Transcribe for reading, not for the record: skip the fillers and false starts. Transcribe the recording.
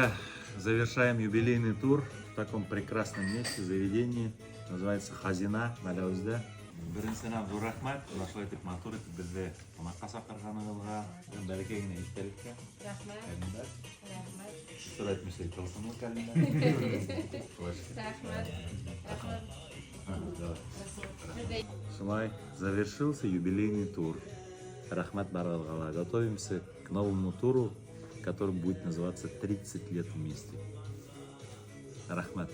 Друзья, завершаем юбилейный тур в таком прекрасном месте, заведении. Называется «Хазина» Мәләүездә. Беренсенән, ҙур рәхмәт. Ошолай итеп матур итеп беҙҙе ҡунаҡҡа саҡырғанығыҙға, бәләкәй генә иҫтәлеккә. Рәхмәт. Календарь. Рәхмәт. Дуҫтар әйтмешләй, тылсымлы календарь. Рәхмәт. Рәхмәт. Давай. Шулай завершился юбилейный тур. Рәхмәт барығыҙға. Готовимся к новому туру, который будет называться «30 лет вместе». Рәхмәт.